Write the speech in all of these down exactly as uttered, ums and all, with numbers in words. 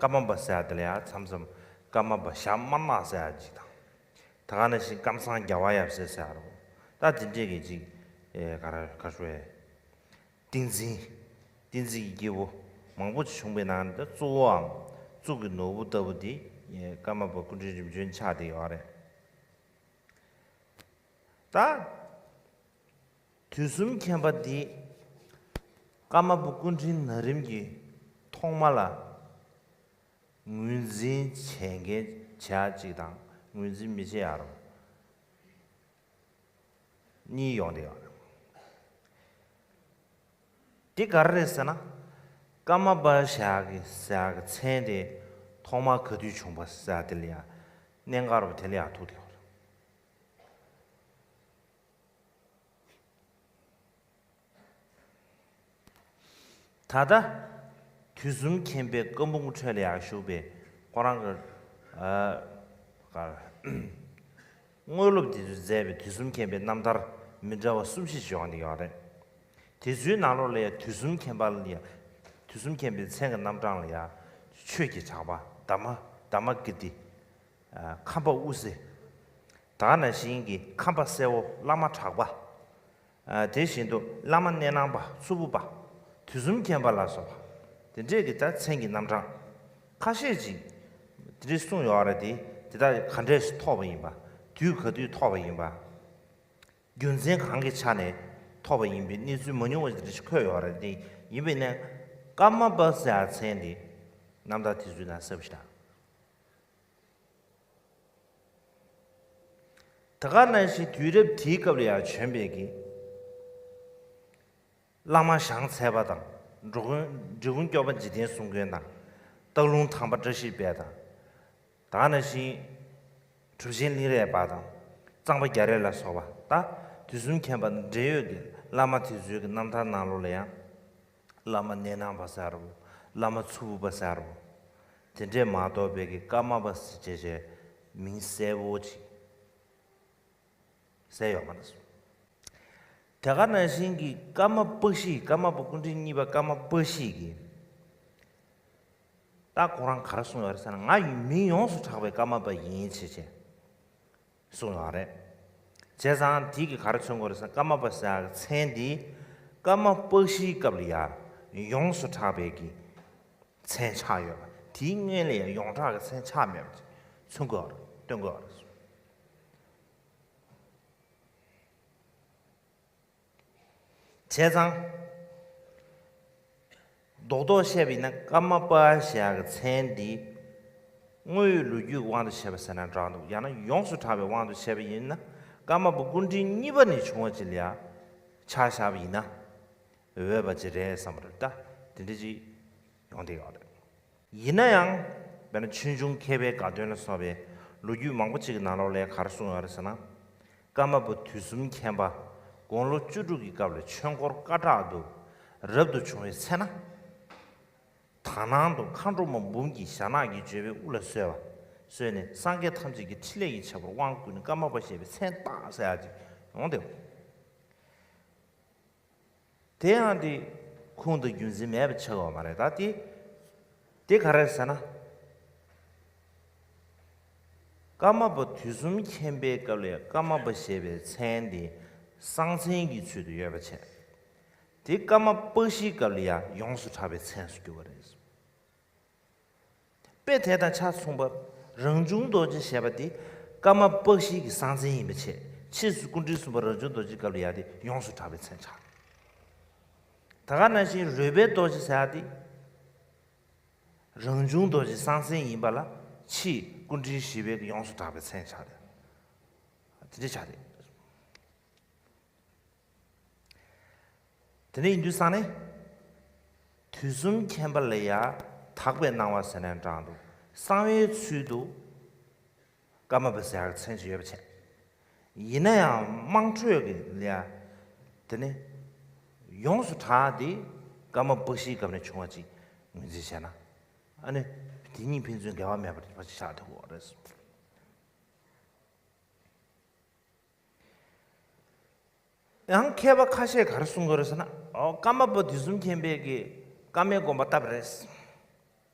ཀརྨ་པ་ཟེར་ཡ་དེ་ལ་ཡང་མཚམས་མཚམས་ཀརྨ་པ་ཞྭ་དམར་ནག་ཟེར་ཡ་ཅིག་དང་། ད་ག་ནང་བཞིན་ཀམ་ཚང་རྒྱལ་བ་ཡབ་སྲས་ཟེར་ཡ་རོ། ད་དེ་འདྲས་ཀྱི་ཅིག་ཨེ་ག་རེ་ག་རེ་ཞུ་ཨེ། བསྟན་འཛིན། བསྟན་འཛིན་གྱི་སྐྱེས་བུ་མང་པོ་ཅིག་བྱུང་བའི་ནང་ནས་གཙོ་བོའམ་གཙུག་གི་ནོར་བུ་ལྟ་བུ་དེ་ཀརྨ་པ་སྐུ་ཕྲེང་རིམ་བྱོན་ཆགས་བསྡད་ཡོད་རེད། ད་དུས་གསུམ་མཁྱེན་པ་འདི་ཀརྨ་པ་སྐུ་ཕྲེང་ན་རིམ་གྱི་ཐོག་མ་ལ་ངོས་འཛིན་བྱེད་མཁན་བྱ་གཅིག་དང་ངོས་འཛིན་མི་བྱེད་ཡ་རུ་གཉིས་ཡོང་བསྡད་ཡོད། འདི་ག་རེ་རེད་ཟེར་ན། ཀརྨ་པ་ཞབས་ཀྱི་ཟེར་ཡག་གི་མཚན་དེ་ཐོག་མར་ག་དུས་བྱུང་བ་ཟེར་དེ་ལ་ཡང་གནད་འགག་རུ་དེ་ལ་ཡང་ཐུག་དེ་ཡོད་རེད། ད་ལྟ་དུས་གསུམ་མཁྱེན་པའི་བཀའ་འབུམ་ཁྲོད་ལ་ཡང་བཞུགས་པའི་ཁོ་རང་གི་ཨ་ག་རེ། དངོས་སློབ་དེ་ཚོས་མཛད་པའི་དུས་གསུམ་མཁྱེན་པའི་རྣམ་ཐར་མི་འདྲ་བ་གསུམ་བཞི་ཡོང་གི་ཡོད་རེད། དེ་ཚོའི་ནང་ལོགས་ལ་ཡང་དུས་གསུམ་མཁྱེན་པ་ལ་ཡང་དུས་གསུམ་མཁྱེན་པའི་མཚན་གྱི་རྣམ་གྲངས་ལ་ཡང་ཆོས་ཀྱི་གྲགས་པ་དྷརྨ་དྷརྨ་ཀིརྟི། ཨ་ཁམས་པ་དབུ་སེ། ད་ག་ནང་བཞིན་གྱི་ཁམས་པ་སེར་པོ་བླ་མ་གྲགས་པ། ཨ་དེ་བཞིན་དུ་བླ་མ་གནས་ནང་པ་མཚུར་ཕུ་པ། དུས་གསུམ་མཁྱེན་པ་ལ་སོགས་པ། དེ་འདྲས་ཀྱི་ད་མཚན་གྱི་རྣམ་གྲངས་ཁ་ཤས་ཅིག་དེ་འདྲས་གསུངས་ཡོད་རེད་དེ། དེ་དག་ག་འདྲས་སུ་ཐོབ་པ་ཡིན་པ། དུས་ག་དུས་ཐོབ་པ་ཡིན་པ། རྒྱུ་མཚན་གང་གི་ཆ་ནས་ཐོབ་པ་ཡིན་པའི་གནས་ཚུལ་མ་ཉུང་བ་ཞིག་འཁོད་ཡོད་རེད་དེ། ཡིན་པས་ན་ཀརྨ་པ་ཟེར་ཡ་མཚན་དེ་རྣམ་ཐར་དེ་ཚོའི་ནང་གསལ་པོ་ཞིག་དང་། ད་ག་ནང་བཞིན་དུས་རབས་དེའི་སྐབས་ལ་ཡང་བྱོན་པའི་གི་བླ་མ་ཞང་ཚལ་པ་དང་། འབྲི་གུང་འབྲི་གུང་སྐྱོབ་པ་འཇིག་རྟེན་གསུམ་མགོན་དང་། སྟག་ལུང་ཐང་པ་བཀྲ་ཤིས་དཔལ་དང་། ད་ག་ནང་བཞིན་གྲུབ་ཆེན་གླིང་རས་པ་དང་གཙང་པ་རྒྱ་རས་ལ་སོགས་པ། ད་དུས་གསུམ་མཁྱེན་པ་འབྲེལ་ཡོད་ཀྱི་བླ་མ་དེ་ཚོའི་གི་རྣམ་ཐར་ནང་ལོགས་ལ་ཡང་། བླ་མ་གནས་ནང་པ་ཟེར་རོ། བླ་མ་མཚུར་ཕུ་པ་ཟེར་རོ། དེ་འདྲས་མ་གཏོགས་པའི་གི་ཀརྨ་པ་ཟེར་བྱས་བྱས་མིང་གསལ་པོ་ཅིག་གསལ་ཡོད་མ་རེད། དེ་ག་ནང་བཞིན་གྱི་ཀརྨ་པཀྴི། ཀརྨ་པ་སྐུ་ཕྲེང་གཉིས་པ་ཀརྨ་པཀྴི་གིས་ད་ཁོ་རང་ག་རེ་གསུངས་ཡོད་རེད་ཟེར་ན། ང་ཡི་མིང་ཡོངས་སུ་གྲགས་པའི་ཀརྨ་པ་ཡིན་ཞེས་བྱས། གསུངས་ཡོད་རེད། བྱས་ཙང་དེ་གིས་ག་རེ་མཚོན་གྱི་རེད་ཟེར་ན། ཀརྨ་པ་ཟེར་ཡག་གི་མཚན་འདི་ཀརྨ་པཀྴིའི་སྐབས་ལ་ཡང་ཡོངས་སུ་གྲགས་པའི་གི་མཚན་ཆགས་ཡོད་པ། དེའི་སྔོན་ལ་ཡང་ཡོངས་གྲགས་ཀྱི་མཚན་ཆགས་མེད་པ་མཚོན་གྱི་ཡོད་རེད། སྟོན་གྱི་ཡོད་རེད། བྱས་ཙང་། རྡོག་རྡོག་བཤད་པ་ཡིན་ན་ཀརྨ་པ་ཞེས་ཡག་གི་མཚན་འདི་དངོས་ཡོད་ལོ་རྒྱུས་ཀྱི་དབང་དུ་བྱས་པ་ཟེར་ན་འདྲ་འདུག། ཡང་ན་ཡོངས་སུ་གྲགས་པའི་དབང་དུ་བྱས་པ་ཡིན་ན། ཀརྨ་པ་སྐུ་ཕྲེང་གཉིས་པ་ནས་བྱུང་བ་ཅིག་ལ་ཡང་ཆ་བཞག་པ་ཡིན་ན། འོས་པ་ཅིག་རེད་བསམ་པ་རེད། ད་དེ་འདྲ་ཅིག་ཡོང་བསྡད་ཡོད་རེད། ཡིན་ན་ཡང་། དཔེར་ན་ཆོས་འབྱུང་མཁས་པའི་དགའ་སྟོན་ལ་སོགས་པའི་ལོ་རྒྱུས་མང་པོ་ཅིག་གི་ནང་ལོགས་ལ་ག་རེ་གསུངས་ཡོད་རེད་ཟེར་ན། ཀརྨ་པ་དུས་གསུམ་མཁྱེན་པ་དགུང་ལོ་བཅུ་དྲུག་གི་སྐབས་ལ་ཆོས་འཁོར་དཀའ་དྲག་ཏུ་རབ་ཏུ་བྱུང་བའི་ཚེ་ན། དག་སྣང་དུ་མཁའ་འགྲོ་མ་འབུམ་གྱིས་ཞྭ་ནག་གི་བརྗོད་པའི་དབུ་ལ་གསོལ་བ། གསོལ་ནས་སངས་རྒྱས་ཐམས་ཅད་ཀྱི་ཕྲིན་ལས་ཀྱི་ཁྱད་པར་དབང་བསྐུར་ནས་ཀརྨ་པ་ཞེས་པའི་མཚན་བཏགས་ཟེར་ཡག་ཅིག་ཡོང་སྟེ། དེ་ཡང་དེ་ཁུངས་དང་རྒྱུ་མཚན་མེད་པ་ཆགས་ཡོད་མ་རེད། ད་དེ་དེ་ག་རེ་ཟེར་ན། ཀརྨ་པ་དུས་གསུམ་མཁྱེན་པའི་སྐབས་ལ་ཀརྨ་པ་ཞེས་པའི་མཚན་དེ་གསང་མཚན་གྱི་ཚུལ་དུ་ཡོད་པ་བྱས། དེ་ཀརྨ་པཀྴིའི་སྐབས་ལ་ཡང་ཡོངས་སུ་གྲགས་པའི་མཚན་སུ་གྱུར་པ་རེད། དཔེ་དེ་དང་ཆ་མཚུངས་པ། རང་བྱུང་རྡོ་རྗེ་ཞེས་པ་དེ་ཀརྨ་པཀྴི་གི་གསང་མཚན་ཡིན་པ་བྱས། ཕྱིས་སུ་སྐུ་ཕྲེང་གསུམ་པ་རང་བྱུང་རྡོ་རྗེའི་སྐབས་ལ་ཡང་དེ་ཡོངས་སུ་གྲགས་པའི་མཚན་ཆགས། ད་ག་ནང་བཞིན་རོལ་པའི་རྡོ་རྗེ་ཟེར་ཡག་དེ་རང་བྱུང་རྡོ་རྗེ་གསང་མཚན་ཡིན་པ་ལ། ཕྱིས་སྐུ་ཕྲེང་བཞི་པའི་ཡོངས་སུ་གྲགས་པའི་མཚན་ཆགས་རེད། དེ་འདྲ་ཆགས་རེད། དེ་འདྲ་ཡིན་དུས་ཙང་ནས། དུས་གསུམ་མཁྱེན་པ་ལ་ཡང་དག་པའི་སྣང་བ་ཟེར་ནའང་འདྲ་འདུག། གསང་བའི་ཚུལ་དུ་ཀརྨ་པ་ཟེར་ཡག་མཚན་ཞིག་ཡོད་པ་བྱས། ཡིན་ན་ཡང་དམངས་ཁྲོད་ཀྱི་ལ་ཡང་དེ་ནི་ཡོངས་སུ་གྲགས་དེ་ཀརྨ་པཀྴིའི་སྐབས་ནས་བྱུང་བ་ཅིག་ངོས་འཛིན་བྱས་ན། ཨ་ནི་དེ་གཉིས་ཕན་ཚུན་འགལ་བ་མེད་པ་ཅིག་ཆགས་ཐུབ་ཀྱི་ཡོད་རེད། ཡང་མཁས་པ་ཁ་ཤས་ག་རེ་གསུང་གི་རེད་ཟེར་ན། ཨོ། ཀརྨ་པ་དུས་གསུམ་མཁྱེན་པས་ཀྱི་ཀརྨའི་དགོངས་པ་བཏབ་རེད།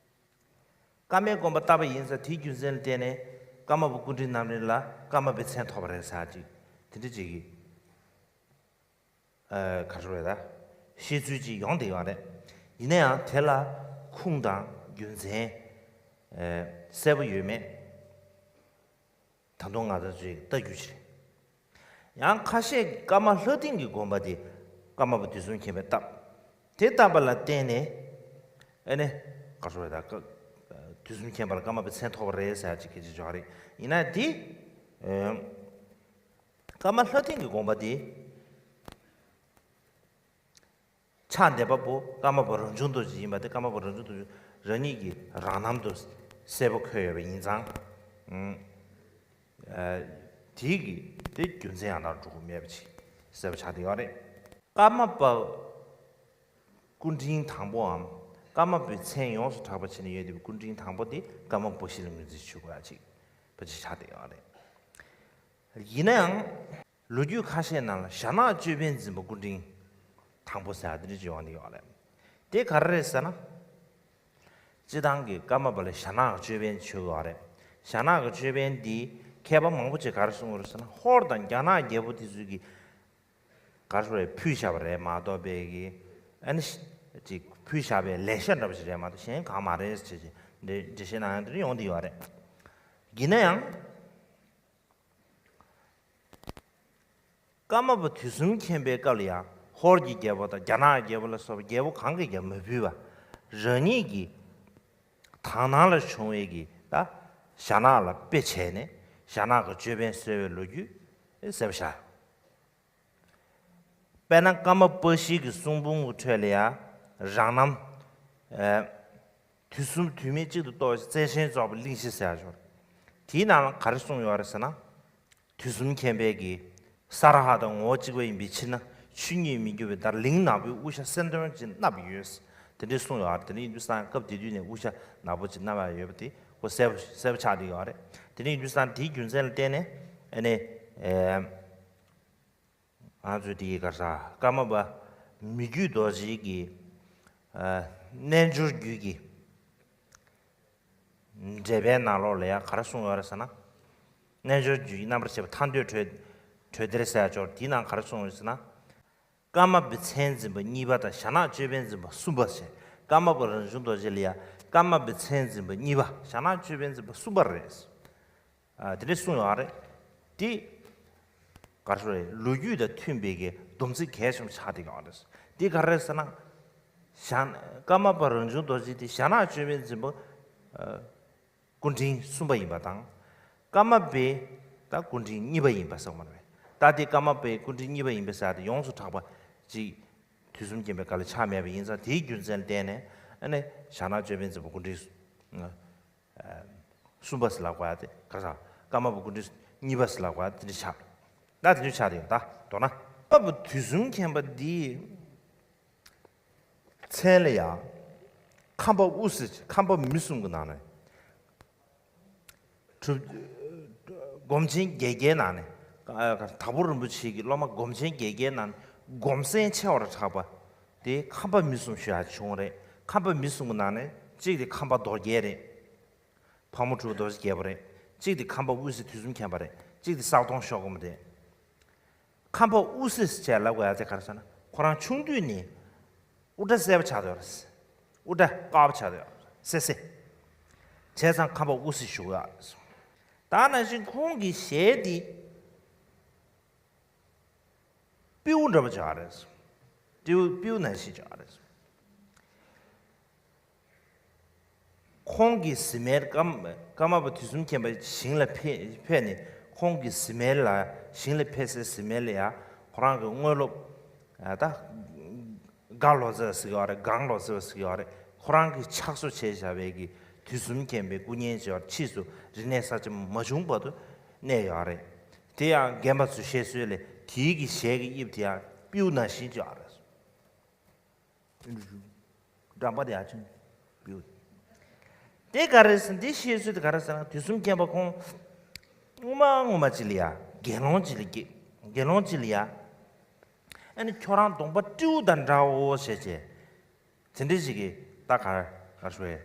ཀརྨའི་དགོན་པ་བཏབ་པ་ཡིན་ཙང་དེའི་རྒྱུ་མཚན་ལ་བརྟེན་ནས་ཀརྨ་པ་སྐུ་ཕྲེང་རྣམ་རིམ་ལ་ཀརྨ་པའི་མཚན་ཐོབ་པ་རེད་ཟེར་ཅིག་དེ་འདྲ་ཅིག་གི་ཨ་ག་རེ་རེད་ད། བཤད་ཚུལ་ཅིག་ཡོང་བསྡད་ཡོད་རེད། ཡིན་ན་ཡང་དེ་ལ་ཁུངས་དང་རྒྱུ་མཚན་ཨ་གསལ་པོ་ཡོད་མེད། ད་དུང་ང་ཚོ་ཅིག་ལྟ་རྒྱུ་ཅིག་རེད། ཡང་ཁ་ཤས་ཀརྨ་ལྷ་སྡིངས་ཀྱི་དགོན་པ་དེ་ཀརྨ་པ་དུས་གསུམ་མཁྱེན་པས་བཏབ། དེ་བཏབ་པ་ལ་བརྟེན་ནས་ཨ་ནི་ག་རེ་ཟེར་དགོས་རེད་ད། དུས་གསུམ་མཁྱེན་པ་ལ་ཀརྨ་པའི་མཚན་ཐོབ་པ་རེད་ཟེར་ཡ་ཅིག་སྐད་ཆ་བརྗོད་རེད། ཡིན་ན་དེ་ཨ་ཀརྨ་ལྷ་སྡིངས་ཀྱི་དགོན་པ་དེ། ཕྱག་འདེབས་པ་པོ་ཀརྨ་པ་རང་བྱུང་རྡོ་རྗེ་ཡིན་པ་དེ་ཀརྨ་པ་རང་བྱུང་རྡོ་རྗེ་རང་ཉིད་ཀྱི་རང་རྣམ་དུ་གསལ་པོ་འཁོད་ཡོད་པ་ཡིན་ཙང་། ཨ་དེ་གི་དེ་རྒྱུ་མཚན་ཡང་དག་འགྲོ་གི་མེད་པ་ཅིག་གསལ་པོ་ཆགས་བསྡད་ཡོད་རེད། ཀརྨ་པ་སྐུ་ཕྲེང་དང་པོའམ་ཀརྨ་པའི་མཚན་ཡོངས་སུ་གྲགས་པ་བྱས་ནས་ཡོད་བསྡད་པའི་སྐུ་ཕྲེང་དང་པོ་དེ་ཀརྨ་པ་པཎ་ཞི་ལ་ངོས་འཛིན་ཞུ་དགོས་ཡ་ཅིག་པ་ཅིག་ཆགས་བསྡད་ཡོད་རེད། ཡིན་ན་ཡང་། ལོ་རྒྱུས་ཁ་ཤས་ནང་ལ་ཞྭ་ནག་ཅོད་པན་འཛིན་པ་སྐུ་ཕྲེང་དང་པོ་ཟེར་བ་དེ་འདྲ་ཅིག་ཡོང་གི་ཡོད་རེད། དེ་ག་རེ་རེད་ཟེར་ན། སྤྱིར་བཏང་གི་ཀརྨ་པ་ལ་ཞྭ་ནག་ཅོད་པན་མཆོད་ཀྱི་ཡོད་རེད། ཞྭ་ནག་གི་ཅོད་པན་འདི་མཁས་པ་མང་པོ་ཅིག་ག་རེ་གསུངས་ཡོད་རེད་ཟེར་ན་ཧོར་དང་རྒྱ་ནག་རྒྱལ་པོ་དེ་ཚོས་ཀྱི་ག་རེ་ཟེར་རེད་ཕུལ་བཞག་པ་རེད་མ་གཏོགས་པའི་གི་ཨ་ནི་ཅིག་ཕུལ་བཞག་པའི་ལེགས་ཤ་འདྲ་པོ་ཞིག་རེད་མ་གཏོགས་གཞན་གང་མ་རེད་ཟེར་ཅིག་འགྲེལ་བཤད་གནང་ཡ་དེ་འདྲ་ཡོང་གི་ཡོད་རེད། ཡིན་ན་ཡང་། ཀརྨ་པ་དུས་གསུམ་མཁྱེན་པའི་སྐབས་ལ་ཡང་ཧོར་གྱི་རྒྱལ་པོ་དང་རྒྱ་ནག་རྒྱལ་པོ་ལ་སོགས་པ་རྒྱལ་པོ་གང་གིས་ཀྱང་མ་ཕུལ་བ། རང་ཉིད་ཀྱི་དག་སྣང་ལ་བྱུང་བའི་གི་ད་ཞྭ་ནག་ལ་དཔེ་བྱས་ནས་ཞྭ་ནག་གི་ཅོད་པན་གསོལ་བའི་ལོ་རྒྱུས་གསལ་པོ་ཆགས། དཔེར་ན་ཀརྨ་པ་བཞི་གི་གསུང་འབུམ་གྱི་ཁྲོད་ལ་ཡང་རང་རྣམ། ཨ། དུས་གསུམ་དུས་མིན་གཅིག་ཏུ་རྟོགས་ཤིང་རྩལ་ཆེན་རྫོགས་པའི་གླིང་བཞི་ཟེར་ཡ་ཅིག་ཡོད་རེད། དེའི་ནང་ལ་ག་རེ་གསུངས་ཡོད་རེད་ཟེར་ན། དུས་གསུམ་མཁྱེན་པས་ཀྱི། ས་ར་ཧ་དང་ངོ་བོ་གཅིག་པ་ཡིན་པའི་ཕྱིར་ན་ཆོས་ཉིད་མི་འགྱུར་བའི་བརྡར་གླིང་ནག་པོའི་དབུ་ཞྭ་སེང་ལྡེང་ཅིག་མནབས་ཡོད། དེ་འདྲས་གསུངས་ཡོད་རེད། དེ་འདྲ་ཡིན་དུས་ཙང་སྐབས་དེ་དུས་ནས་དབུ་ཞྭ་ནག་པོ་ཅིག་མནབས་ཡ་ཡོད་པ་དེ་ཁོ་གསལ་པོ་གསལ་པོ་ཆགས་བསྡད་ཡོད་རེད། དེ་འདྲ་ཡིན་དུས་ཙང་དེའི་རྒྱུ་མཚན་ལ་བརྟེན་ནས་ཨ་ནི། ཨེ། ང་ཚོས་དེའི་ག་རེ་ཟ་ཀརྨ་པ་མི་བསྐྱོད་རྡོ་རྗེ་གི་ཨ་རྣལ་འབྱོར་རྒྱུད་ཀྱི་འགྲེལ་པའི་ནང་ལོགས་ལ་ཡང་ག་རེ་གསུངས་ཡོད་རེད་ཟེར་ན། རྣལ་འབྱོར་རྒྱུད་ཀྱི་རྣམ་པར་ཤེས་པ་ཐར་འདོད་གྲོལ་གྲོལ་སྡེར་ཟེར་ཡ་ཅིག་ཡོད་རེད། དེའི་ནང་ག་རེ་གསུངས་ཡོད་ཟེར་ན། ཀརྨ་པའི་མཚན་འཛིན་པ་གཉིས་པ་དང་ཞྭ་ནག་ཅོད་པན་འཛིན་པ་གསུམ་པ་ཞེས་ཀརྨ་པ་རང་བྱུང་རྡོ་རྗེ་ལ་ཡང་ཀརྨ་པའི་མཚན་འཛིན་པ་གཉིས་པ་ཞྭ་ནག་ཅོད་པན་འཛིན་པ་གསུམ་པ་རེད། ཨ། དེ་འདྲས་གསུངས་ཡོད་རེད། དེ། ག་རེ་ཟེར་རེད། ལོ་རྒྱུས་དང་མཐུན་པའི་གི་སྡོམ་ཚིག་གལ་ཆེན་པོ་ཆགས་བསྡད་ཡོད་རེད། དེ་ག་རེ་རེད་ཟེར་ན། ཞྭ། ཀརྨ་པ་རང་བྱུང་རྡོ་རྗེ་དེ་ཞྭ་ནག་ཅོད་པན་འཛིན་པ། ཨ། སྐུ་ཕྲེང་གསུམ་པ་ཡིན་པ་དང་། ཀརྨ་པའི་ད་སྐུ་ཕྲེང་གཉིས་པ་ཡིན་པ་སོགས་མ་རེད། ད་དེ་ཀརྨ་པའི་སྐུ་ཕྲེང་གཉིས་པ་ཡིན་པའི་ས་དེ་ཡོངས་སུ་གྲགས་པ་ཅིག་དུས་གསུམ་མཁྱེན་པའི་བཀའ་ལ་ཆགས་མེད་པ་ཡིན་ཙང་དེའི་རྒྱུ་མཚན་ལ་བརྟེན་ནས་ཨ་ནི་ཞྭ་ནག་ཅོད་པན་འཛིན་པ་སྐུ་ཕྲེང་གསུམ་པ་ཟེར་ལབ་དགོས་ཡ་དེ་ག་རེ་ཟ། ཀརྨ་པ་སྐུ་ཕྲེང་གཉིས་པ་ཟེར་ལབ་དགོས་ཡ་དེ་འདྲ་ཆགས། ད་དེ་འདྲ་ཆགས་དེ་ཡོད་ད་མདོར་ན། ཀརྨ་པ་དུས་གསུམ་མཁྱེན་པ་འདི། མཚན་ལ་ཡང་། ཁམས་པ་དབུ་སེ་ཁམས་པ་མི་གསུམ་གྱི་ནང་ནས། གྲུབ། སྒོམ་ཆེན་བརྒྱད་བརྒྱའི་ནང་ནས། ཨ། དྭགས་པོ་རིན་པོ་ཆེ་གི་སློབ་མ་སྒོམ་ཆེན་བརྒྱད་བརྒྱའི་ནང་ནས་སྒོམ་གསན་ཆེ་བར་གྲགས་པ། དེ་ཁམས་པ་མི་གསུམ་ཞུ་ཡ་བྱུང་རེད། ཁམས་པ་མི་གསུམ་གྱི་ནང་ནས་གཅིག་དེ་ཁམས་པ་རྡོ་རྗེ་རེད། ཕག་མོ་གྲུ་པ་རྡོ་རྗེ་རྒྱལ་པོ་རེད། གཅིག་དེ་ཁམས་པ་དབུ་སེ་དུས་གསུམ་མཁྱེན་པ་རེད། གཅིག་དེ་གསལ་སྟོང་ཤོ་སྒོམ་རེད། ཁམས་པ་དབུ་སེ་ཟེར་ལབ་དགོས་ཡ་དེ་ག་རེ་ཟེར་ན། ཁོ་རང་ཆུང་དུས་ནས་དབུ་སྐྲ་སེར་པོ་ཆགས་བསྡད་ཡོད་རེད། དབུ་སྐྲ་དཀར་པོ་ཆགས་བསྡད་ཡོད་རེད། སེ་སེ། བྱས་ཙང་ཁམས་པ་དབུ་སེ་ཞུ་གི་ཡོད་རེད། ད་ནང་བཞིན་ཁོང་གི་ཞལ་འདི་སྤྲེའུ་འདྲ་པོ་ཆགས་རེད། སྤྲེའུ་སྤྲེའུ་ནང་བཞིན་ཆགས་རེད། ཁོང་གི་གཟིམ་མལ་ཀརྨ་ཀརྨ་པ་དུས་གསུམ་མཁྱེན་པ་ཞིང་ལ་ཕེབས་ཕེབས་ནས་ཁོང་གི་གཟིམ་མལ་ལ་ཞིང་ལ་ཕེབས་སའི་གཟིམ་མལ་ལ་ཡང་ཁོ་རང་གི་དངོས་སློབ། ཨ། ད་ག་ལོ་ཙཱ་ཟེར་གྱི་ཡོད་རེད། གང་ལོ་ཙཱ་ཟེར་གྱི་ཡོད་རེད། ཁོ་རང་གིས་ཕྱག་བཟོ་བྱས་བཞག་པའི་གི་དུས་གསུམ་མཁྱེན་པའི་སྐུ་བརྙན་ཅིག་ཡོད་རེད། ཕྱིས་སུ་རིག་གནས་གསར་བརྗེ་མ་བྱུང་བར་དུ་གནས་ཡོད་རེད། དེ་ཡང་རྒན་པ་ཚོས་བཤད་སྲོལ་ལས་དེའི་གི་ཞལ་གྱི་དབྱིབས་དེ་ཡང་སྤྲེའུ་ནང་བཞིན་ཅིག་ཡོད་རེད། འགྲམ་པ་དེ་ཡར་ཕྱིན་བུད། དེ་ག་རེ་ཟེར་ན། དེ་བཤད་ཚུལ་དེ་ག་རེ་ཟེར་ན། དུས་གསུམ་མཁྱེན་པ་ཁོང་སྔོན་མ་སྔོན་མ་ཅིག་ལ་ཡ་དགེ་སློང་ཅིག་ལ་སྐྱེས། དགེ་སློང་ཅིག་ལ་ཡ། ཨ་ནི་ཁྱོད་རང་གདོང་པ་སྤྲེའུ་དང་འདྲ་འོ་ཞེས་བྱས། དེ་འདྲ་ཞིག་གིས་ད་ག་ག་རེ་ཞུ་བས།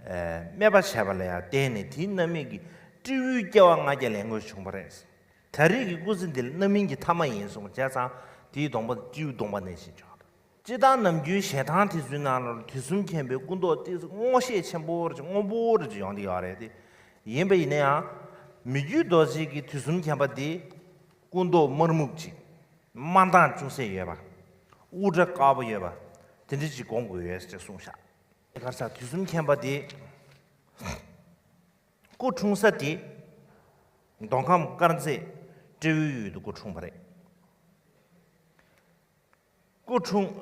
སྨད་པ་བྱས་པ་ལ་ཡང་བརྟེན་ནས་དེའི་རྣམ་སྨིན་གྱི་སྤྲེའུའི་སྐྱེ་བ་ལྔ་བརྒྱ་ལེན་དགོས་བྱུང་བ་རེད། ད་རེས་ཀྱི་སྐུ་ཚེ་འདི་ལ་རྣམ་སྨིན་གྱི་ཐ་མ་ཡིན་གསུངས་པ་བྱས་ཙང་དེའི་སྡོམ་པ་སྤྲེའུ་སྡོམ་པ་ནང་བཞིན་བྱུང་བ་དང་། སྤྱིར་བཏང་ནམ་རྒྱུན་ཞལ་ཐང་དེ་ཚོའི་ནང་ལ་དུས་གསུམ་མཁྱེན་པའི་སྐུ་མདོག་དེ་ཚོ་སྔོ་ཤས་ཆེན་པོ་རེ་སྔོན་པོ་རེ་ཡོང་གི་ཡོད་རེད་དེ། ཡིན་པ་ཡིན་ན་ཡང་མི་བསྐྱོད་རྡོ་རྗེ་གི་དུས་གསུམ་མཁྱེན་པ་དེ་སྐུ་མདོག་དམར་སྨུག་ཅིག་དམར་མདངས་ཅུང་ཟད་ཡོད་པ། དབུ་སྐྲ་དཀར་པོ་ཡོད་པ། དེ་འདྲ་ཅིག་སྒོམ་དགོས་ཡོད་ཅེས་གསུངས་ཤག་ག་རེ་ཟེར་དུས་གསུམ་མཁྱེན་པ་དེ། སྐུ་འཁྲུངས་ས་དེ། མདོ་ཁམས་དཀར་མཛེས་སྤྲེའུའི་ཡུལ་དུ་སྐུ་འཁྲུངས་པ་རེད། སྐུ་འཁྲུངས།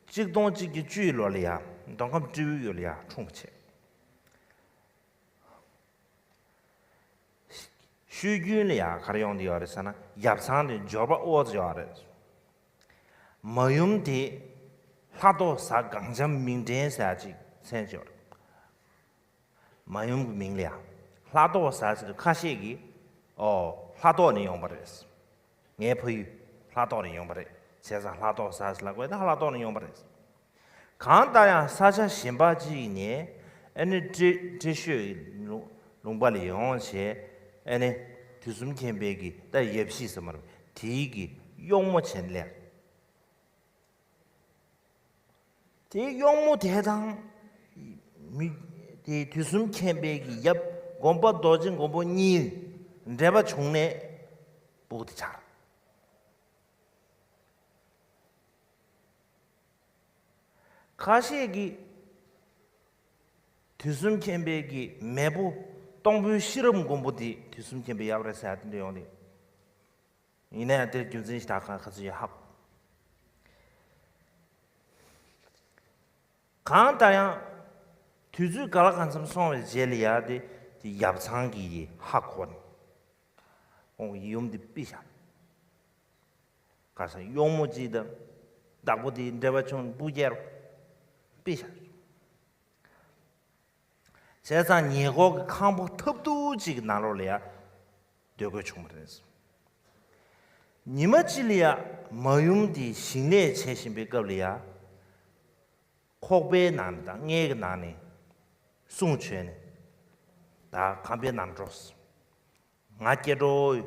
གཅིག་སྟོང་གཅིག་བརྒྱ་བཅུའི་ལོ་ལ་ཡ། མདོ་ཁམས་སྤྲེའུའི་ཡུལ་ལ་ཡ་འཁྲུངས་པ་བྱས། ཤོད་རྒྱུན་ལ་ཡ་ག་རེ་ཡོང་གི་ཡོད་རེད་ཟེར་ན་ཡབ་ཚང་དེ་འབྱོར་པ་ཨོ་ཙི་ཡོད་རེད། མ་ཡུམ་དེ་ལྷ་ཏོག་གཟའ་གངས་ལྗང་མིག་འདྲེན་ཟེར་ཡ་ཅིག་མཚན་ཅིག་ཡོད་རེད། མ་ཡུམ་གྱི་མིང་ལ་ཡ། ལྷ་ཏོག་གཟའ་ཟེར་དུས་ཁ་ཤས་ཀྱིས། ཨོ། ལྷ་ཏོག་ནས་ཡོང་པ་རེད། ངའི་ཕ་ཡུལ་ལྷ་ཏོག་ནས་ཡོང་པ་རེད། བྱས་ཙང་ལྷ་ཏོག་གཟའ་ཟེར་ལབ་དགོས་ན་ལྷ་ཏོག་ནས་ཡོང་པ་རེད། གང་ལྟར་ཡང་ས་ཆ་གཞན་པ་ཅིག་ནས་ཨ་ནི་སྤྲེ་སྤྲེལ་ཤོད་ཀྱི་ལུང་ལུང་པ་ལ་ཡོང་བྱས་ཨ་ནི་དུས་གསུམ་མཁྱེན་པའི་གི་ད་ཡབ་གཞིས་ཟེར་མ་རེད་དེའི་གི་གཡོག་མོ་བྱས་ནས་སླེབས། དེའི་གཡོག་མོ་དེ་དང་། མི། དེ་དུས་གསུམ་མཁྱེན་པའི་གི་ཡབ་དགོན་པ་རྡོ་རྗེ་མགོན་པོ་གཉིས་འབྲེལ་བ་བྱུང་ནས་སྤུ་གུ་དེ་ཆགས། ཁ་ཤས་ཀྱིས་དུས་གསུམ་མཁྱེན་པའི་གི་མེས་པོ་སྟོང་དཔོན་ཤེས་རབ་མགོན་པོ་དེ་དུས་གསུམ་མཁྱེན་པའི་ཡབ་རེད་ཟེར་ཡ་དེ་འདྲ་ཡོང་དུས། ཡིན་ན་ཡང་དེར་རྒྱུ་མཚན་ཞིག་ད་ག་ག་ཚོད་ཡོད་ཧ་གོ། གང་ལྟར་ཡང་དུས་ཚོད་ག་ལ་གང་འཚམ་སོང་བའི་རྗེས་ལ་ཡ་དེ་དེ་ཡབ་ཚང་གིས་ཧ་གོ་ནས་ཁོང་གི་ཡུམ་དེ་ཕུད་བཞག་ག་ས་གཡོག་མོ་གཅིག་དང་བདག་པོ་དེའི་འབྲེལ་བ་བྱུང་སྤུ་རྒྱལ་ཕུད་བཞག་བྱས་ཙང་ཉེ་འཁོར་གྱི་ཁང་པ་ཐབས་སྡུག་ཅིག་གི་ནང་ལོགས་ལ་ཡ་སྡོད་དགོས་བྱུང་བ་རེད། ཉི་མ་གཅིག་ལ་ཡ་མ་ཡུམ་དེ་ཞིང་ལས་བྱེད་བཞིན་པའི་སྐབས་ལ་ཡ། ཁོག་པའི་ནང་ནས་དང་མངལ་གྱི་ནང་ནས་གསུང་བྱོན་ནས་ད་ཁང་པའི་ནང་འགྲོ། ང་སྐྱེ་འགྲོ།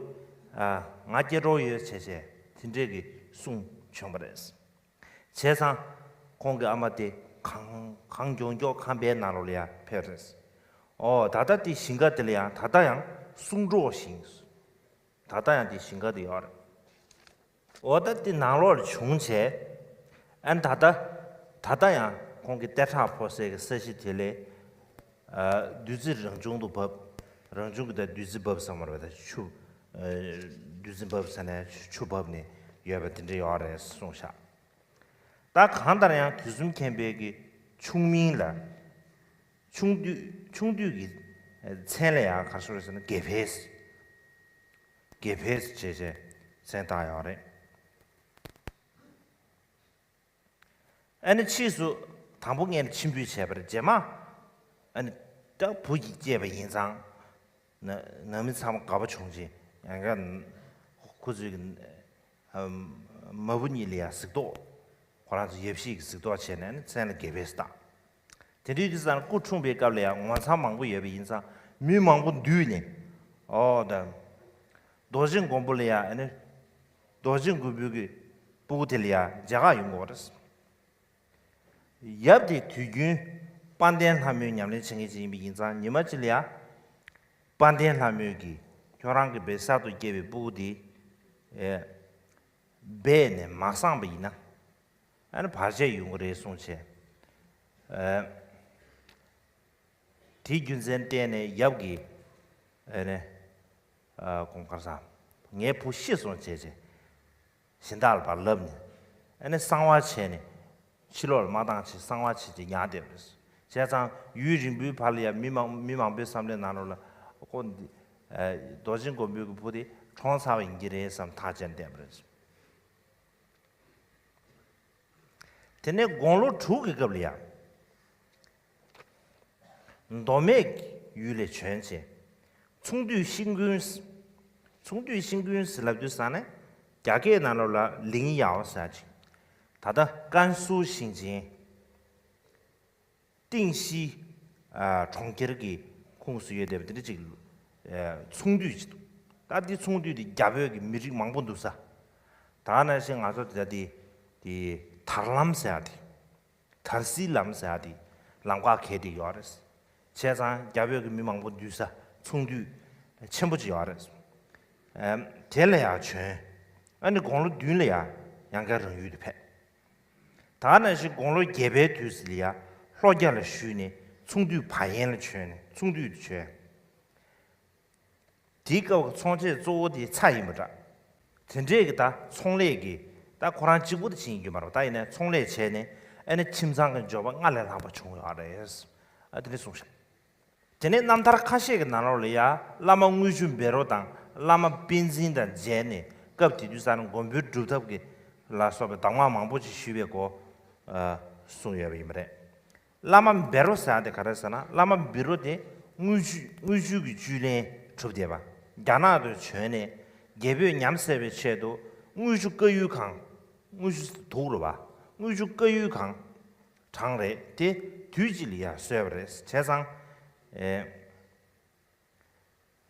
ང་སྐྱེ་འགྲོ་ཡོད་བྱས་བྱས་དེ་འདྲས་ཀྱི་གསུང་བྱོན་པ་རེད། བྱས་ཙང་ཁོང་གི་ཨ་མ་དེ་གང་གང་མགྱོགས་མགྱོགས་ཁང་པའི་ནང་ལོགས་ལ་ཡང་ཕེབས་རེད། ཨོ་ད་ལྟ་དེ་ཞིང་ཁ་དེ་ལ་ཡང་ད་ལྟ་ཡང་གསུང་སྒྲོག་ཞིང་། ད་ལྟ་ཡང་དེ་ཞིང་ཁ་དེ་ཡོད་རེད། འོ་ད་དེ་ནང་ལོགས་ལ་བྱུང་བྱས། ཨན་ད་ལྟ་ད་ལྟ་ཡང་ཁོང་གི་ལྟེ་ཁྲག་ཕོ་སའི་གི་ས་གཞི་དེ་ལས། བདུད་རྩི་རང་བྱུང་དུ་བབས། རང་བྱུང་གི་ད་བདུད་རྩི་བབས་ཟེར་མ་རེད་པ་ད་ཆུ། བདུད་རྩི་བབས་ཟེར་ནས་ཆུ་བབས་ནས་ཡོད་པ་དེ་འདྲ་ཡོད་རེད་གསུངས་ཤག་ད་གང་ལྟར་ཡང་དུས་གསུམ་མཁྱེན་པའི་གི་ཆུང་མིང་ལ། ཆུང་དུས་ཆུང་དུས་ཀྱི་མཚན་ལ་ཡང་ག་རེ་ཟེར་ན་དགེ་འཕེལ། དགེ་འཕེལ་ཟེར་བྱས་བྱས་མཚན་བཏགས་ཡོད་རེད། ཨ་ནི་ཕྱིས་སུ་དང་པོ་ངས་ཕྱིར་འབུད་བྱས་པ་རེད་རྗེས་མ། ཨ་ནི་ད་བུ་ཞིག་སྐྱེས་པ་ཡིན་ཙང་། ན་ནང་མི་ཚང་མ་དགའ་པོ་བྱུང་རྗེས་ཡང་བསྐྱར་ཁོ་ཚོའི་གི་མ་བུ་གཉིས་ལ་ཡང་གཟིགས་རྟོག་ཁོ་རང་ཚོ་ཡབ་གཞིས་ཀྱི་གཟིགས་རྟོག་བྱས་ནས་ནི་མཚན་ལ་དགེ་འཕེལ་བཏགས། དེ་དུས་ཀྱི་ཙང་སྐུ་འཁྲུངས་པའི་སྐབས་ལ་ཡང་ངོ་མཚར་མང་པོ་ཡོད་པ་ཡིན་ཙང་མི་མང་པོ་འདུས་ནས་ཨོ་ད་རྡོ་རྗེ་མགོན་པོ་ལ་ཡང་ཨ་ནི་རྡོ་རྗེ་མགོན་པོའི་གི་སྤུ་གུ་དེ་ལ་ཡང་མཇལ་ཁ་ཡོང་དགོས་པ་རེད། ཡབ་དེ་དུས་རྒྱུན་དཔལ་ལྡན་ལྷ་མོའི་ཉམས་ལེན་བྱེད་མཁན་ཅིག་ཡིན་པ་ཡིན་ཙང་ཉི་མ་གཅིག་ལ་ཡང་དཔལ་ལྡན་ལྷ་མོས་ཀྱིས་ཁྱོད་རང་གི་བའི་གསར་དུ་སྐྱེས་པའི་སྤུ་གུ་དེ་ཨེ་སྦས་ནས་མ་བསངས་པ་ཡིན་ན་ཨ་ནི་བར་ཆད་ཡོང་གི་རེད་གསུངས་བྱས། ཨེ་དེའི་རྒྱུ་མཚན་བརྟེན་ནས་ཡབ་ཀྱིས་ཨེ་ནས་ཨ་ཁོང་ག་རེ་ཟེར་ངའི་བུ་ཤི་སོང་བྱས་བྱས། གཞན་དག་ལ་ཕར་ལབ་ནས། ཨ་ནི་གསང་བ་བྱས་ནས། ཕྱི་ལོགས་ལ་མ་བཏང་བྱས་གསང་བ་བྱས་བྱས་ཉར་བསྡད་པ་རེད། བྱས་ཙང་ཡུན་རིང་པོའི་བར་ལ་ཡང་མི་མང་མི་མང་པོའི་བསམ་བློའི་ནང་ལོགས་ལ་ཁོ་འདི། ཨ་རྡོ་རྗེ་མགོན་པོའི་གི་བུ་དེ་གྲོངས་ཚར་བ་ཡིན་གྱི་རེད་བསམ་ཐག་བཅད་བསྡད་པ་རེད། དེ་ནས་དགུང་ལོ་དྲུག་གི་སྐབས་ལ་ཡང་། མདོ་སྨད་ཡུལ་ལ་བྱོན་བྱས། ཚོང་འདུས་ཤིང་ཀུན། ཚོང་འདུས་ཤིང་ཀུན་ཟེར་ལབ་དུས་ཙང་ནས་རྒྱ་སྐད་ནང་ལོགས་ལ་ལིང་ཡའོ་ཟེར་ཅིག་ད་ལྟ་ཀན་སུའུ་ཞིང་ཆེན། ཏིང་ཤི། ཨ་གྲོང་ཁྱེར་གྱི་ཁོངས་སུ་ཡོད་བསྡད་པ་དེ་འདྲ་ཅིག་ཨ་ཚོང་འདུས་ཅིག་འདུག་ད་འདི་ཚོང་འདུས་དེ་རྒྱ་བོད་ཀྱི་མི་རིགས་མང་པོ་འདུག་ས། ད་ནང་བཞིན་ང་ཚོ་དེ་དེ་དེ་དར་ལམ་ཟེར་ཡ་དེ། དར་སིལ་ལམ་ཟེར་ཡ་དེ་ལམ་ཁ་གས་དེ་ཡོད་རེད། བྱས་ཙང་རྒྱ་བོད་ཀྱི་མི་མང་པོ་འདུས་ས་ཚོང་འདུས་ཆེན་པོ་ཅིག་ཡོད་རེད། ཨེམ། དེ་ལ་ཡང་བྱོན། ཨ་ནི་དགུང་ལོ་བདུན་ལ་ཡང་ཡང་བསྐྱར་རང་ཡུལ་དུ་ཕེབས། ད་ནང་བཞིན་དགུང་ལོ་བརྒྱད་པའི་དུས་སུ་ལ་ཡང་ལྷོ་རྒྱ་ལ་བཞུད་ནས་ཚོང་འདུས་བ་ཡན་ལ་བྱོན་ནས་ཚོང་འདུས་དུ་བྱོན། དེའི་སྐབས་ཀྱི་ཚོང་ཆས་གཙོ་བོ་དེ་ཚྭ་ཡིན་པ་འདྲ། དེ་འདྲས་ཀྱི་ད་ཚོང་ལས་ཀྱི་ད་ཁོ་རང་གཅིག་པུ་དེ་བྱེད་ཀྱི་ཡོད་མ་རེད། ད་ཡིན་ནའི་ཚོང་ལས་བྱས་ནས་ཨ་ནི་ཁྱིམ་ཚང་གི་འབྱོར་པ་སྔར་ལས་ལྷག་པ་བྱུང་ཡོད་རེད། ཨ་དེ་འདྲས་གསུངས་ཤག་དེ་ནས་རྣམ་ཐར་ཁ་ཤས་ཀྱི་ནང་ལོགས་ལ་ཡ་བླ་མ་དངུལ་ཆུ་བཻ་རོ་དང་བླ་མ་པཎ་འཛིན་དང་མཇལ་ནས་སྐབས་དེ་དུས་ས་ནས་མགོན་པོའི་སྒྲུབ་ཐབས་ཀྱི་ལ་སོགས་པའི་གདམས་ངག་མང་པོ་ཅིག་ཞུས་པའི་སྐོར་ཨ་གསུངས་ཡོད་པ་ཡིན་པ་རེད། བླ་མ་བཻ་རོ་ཟེར་ཡ་དེ་ག་རེ་ཟེར་ན། བླ་མ་བཻ་རོ་དེ་དངུལ་ཆུ་དངུལ་ཆུ་གི་བཅུད་ལེན་གྲུབ་བསྡད་པ། རྒྱ་ནག་ཏུ་བྱོན་ནས་རྒྱ་བོད་ཉམས་སད་པའི་ཆེད་དུ་དངུལ་ཆུ་བཀའ་ཡུལ་ཁང་། དངུལ་ཆུ་དུག་རུ་བ། དངུལ་ཆུ་བཀའ་ཡུལ་ཁང་དྲངས་རེད་དེ། དུས་གཅིག་ལ་ཡ་གསོས་པ་རེད། བྱས་ཙང་ཨེ།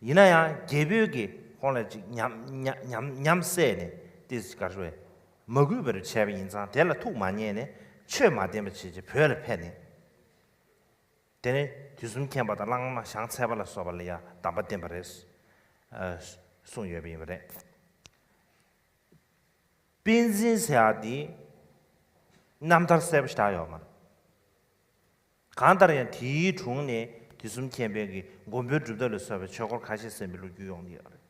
ཡིན་ན་ཡང་རྒྱ་བོད་ཀྱི་ཁོང་ལ་ཅིག་ཉམས་ཉམས་ཉམས་ཉམས་སད་ནས་ཏིས་ག་རེ་མ་གུས་པར་བྱས་པ་ཡིན་ཙང་། དེ་ལ་ཐུགས་མ་མཉེས་ནས་ཆོས་མ་བསྟན་པ་བྱས་བྱས་བོད་ལ་ཕེབས་ནས། དེ་ནས་དུས་གསུམ་མཁྱེན་པ་དང་བླ་མ་ཞང་ཚལ་པ་ལ་སོགས་པ་ལ་ཡང་གདམས་པ་བསྟན་པ་རེད། ཨ་གསུངས་ཡོད་པ་ཡིན་པ་རེད། པཎ་འཛིན་ཟེར་ཡག་འདི་རྣམ་ཐར་གསལ་པོ་ཞིག་ཡོད་མ་རེད། གང་ལྟར་ཡང་དེའི་དྲུང་ནས་དུས་གསུམ་མཁྱེན་པའི་གི་མགོན་པོའི་སྒྲུབ་ཐབས་ལ་སོགས་པའི་ཆོས་སྐོར་ཁ་ཤས་གསན་པའི་ལོ་རྒྱུས་ཡོང་གི་ཡོད་རེད།